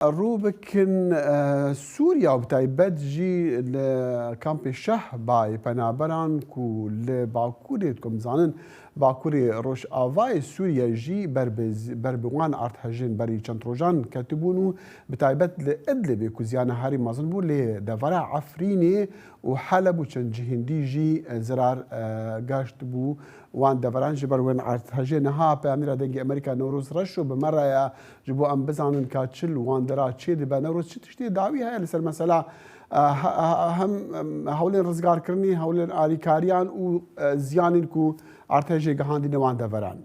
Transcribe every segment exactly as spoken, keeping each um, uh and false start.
Rû bikin, e, Sûriya û bi taybet jî li kampê Şehbayê penaberan ku li Bakurê, dikom zanin, Bakurê Rojavayê Sûriye jî ber bi, ber bi wan erdhejên berî çend rojan ketibûn û bi taybet li Idlibê ku ziyana herî mezin bû, lê devera Efrînê û Heleb û çend cihên dî jî, e, zirar, e, gaşt bû wan deveran. Ji ber wê erdhejê niha peyamnêra Dengê Amerîka Newroz Reşo bi me re ye. Ji bo em bizanin ka çi li wan dera çê dibe, Newroz, çi tiştê dawî heye li ser mesela, e, he-, he-, hem, em, hewlên rizgarkirinê, hewlên alîkariyan û, e, ziyanên ku erdhejê gihandîne wan deveran?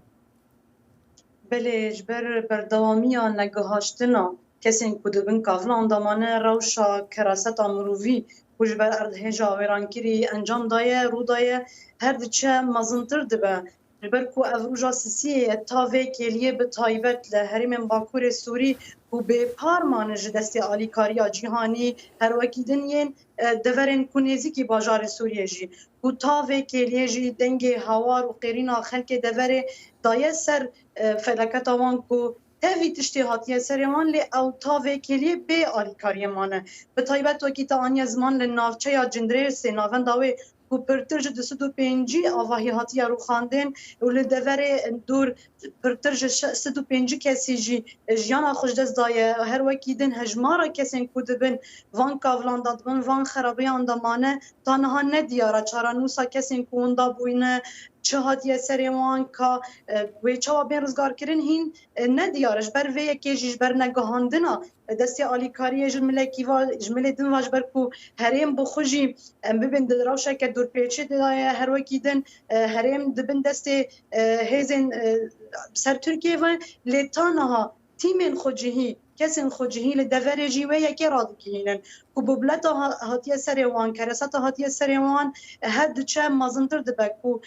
Belê, ji ber berdewamiya negihaştina kesên ku di bin kavilan de mane, rewşa keraseta mirovî ku ji ber erdhêja wêrankirî encam daye, rû daye, her diçe mezintir dibe. Ji ber ku ev roja sisiyê ye, ta vê kêliyê bi taybet li herêmên Bakurê Sûrî ku bêpar mane ji destê alîkariya cîhanî, her wekî din yên, e, deverên ku nêzîkî bajarê Sûriyê jî, ku ta vê kêliyê jî dengê hawar û qêrîna xelkê deverê daye ser, e, felaketa wan ku tevî tiştê hatiye serê wan, lê ew ta vê kêliyê bê alîkariyê mane. Bi taybet wekî te aniye ziman li navçeya Cindirêsê, navenda wê ku pirtir ji du sed û pêncî avahî hatiye rûxandin û li deverê dûr pirtir ji şe-, sed û pêncî kesî jî jiyana xwe ji dest daye. Her wekî din hejmara kesên ku dibin van kavilan de, dibin van xerabeyan de mane, ta niha nediyar e. Çarenûsa kesên ku winda bûyne, çi hatiye serê wan, ka, e, wê çawa bên rizgarkirin hîn, e, nediyar e. Ji ber vê yekê jî, ji ber negihandina destê alîkariyê ji milekî va, ji milê din va, ji ber ku herêm bi xwe jî, em bibin di rewşeke dûrpêçê de ye, her wekî din, e, herêm di bin destê, e, hêzên, e, ser Tirkiyê ve, lê ta niha tîmên xwecihî, kesên xwecihî li deverê jî wê yekê radigihînin ku bubleta ha-, hatiye serê wan, kereseta hatiye serê wan, e, her diçe mezintir dibe ku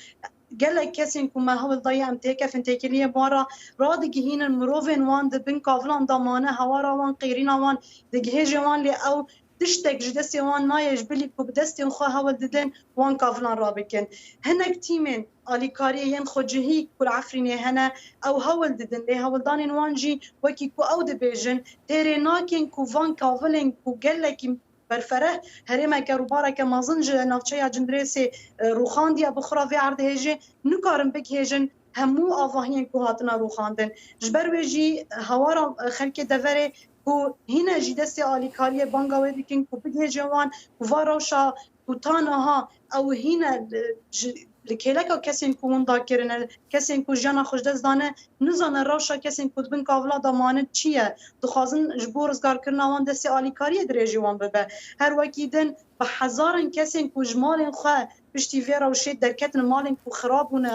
gelek kesên ku me hewl daye em têkevin têkiliyê wan re radigihînin, mirovên wan di bin kavilan de mane, hawara wan, qêrîna wan digihêje wan, lê ew tiştek ji destê wan nayê, ji bilî ku bi destên xwe hewl didin wan kavilan rabikin. Hinek tîmên alîkariyê yên xwecihî ku li Efrînê hene, ew hewl didin, lê hewldanên wan jî wekî ku ew dibêjin, têrê nakin ku van kavilên ku gelekî berfereh, herêmeke rûbareke mezin ji navçeya Cindirêsê, e, rûxandiye, bi xwe re vê erdhêjê nikarin bigihêjin hemû avahiyên ku hatine rûxandin. Ji ber wê jî hawara, e, xelkê deverê ku hîne jî destê alîkariyê banga wê dikin ku bigihêje wan ku va rewşa ku ta niha ew hîne, e, ji, li kêleka kesên ku winda kirine, kesên ku jiyana xwe ji dest dane, nizane rewşa kesên ku di bin kavila de mane çi ye. Dixwazin ji bo rizgarkirina wan destê alîkariyê dirêjî wan bibe. Her wekî din bi hezaran kesên ku ji malên xwe piştî vê rewşê derketin, malên ku xirab bûne,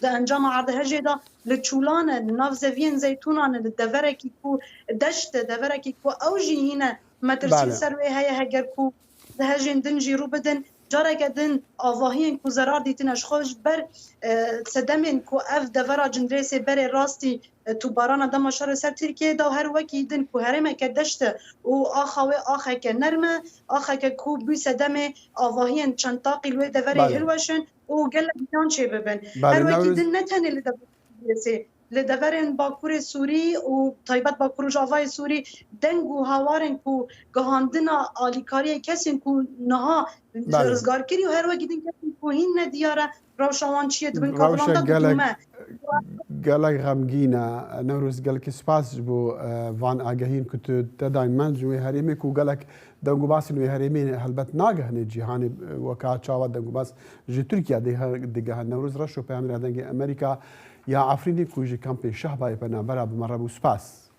di encama erdhejê de li çûlan e, li nav zeviyên zeytûnan e, li deverekî ku deşt e, deverekî ku ew jî hîne metirsî Belê. ser wê heye, heger ku erdhejên din jî rû bidin, careke din avahiyên ku zerar dîtine ji xwe ji ber, e, sedemên ku ev devera Cindirêsê berê rastî, e, tûbarana dema şerê ser Tirkiyeyê da û her wekî din ku herêmeke deşt e û axa wê axeke nerm e, axeke ku bû sedemê avahiyên çend taqî li wê deverê Belê. hilweşin û gelek ziyan çêbibin. Belê, Her wekî Newroz din ne tenê li deverê Tirkiyeyê, li deverên Bakurê Sûrî û taybet Bakur Rojavayê Sûrî deng û hawarên ku gihandina alîkariyê kesên ku niha Belê. rizgarkirî û her wekî din kesên ku hîn nediyar e rewşa wan çi ye, dibin kavilan Rewşa de gelek, didûme. gelek xemgîn e. Newroz, gelekî spas ji bo, e, van agehiyên ku tu te dayîn me ji wê herêmê ku gelek deng û basên wê herêmê helbet nagehine cîhanê, e, weka çawa deng û bas ji Tirkiye dihe-, digehe. Newroz Reşo, peyamnêra Dengê Amerîka ya Efrînê ku ji kampê Şehbayê penabera bi me re bû. Spas.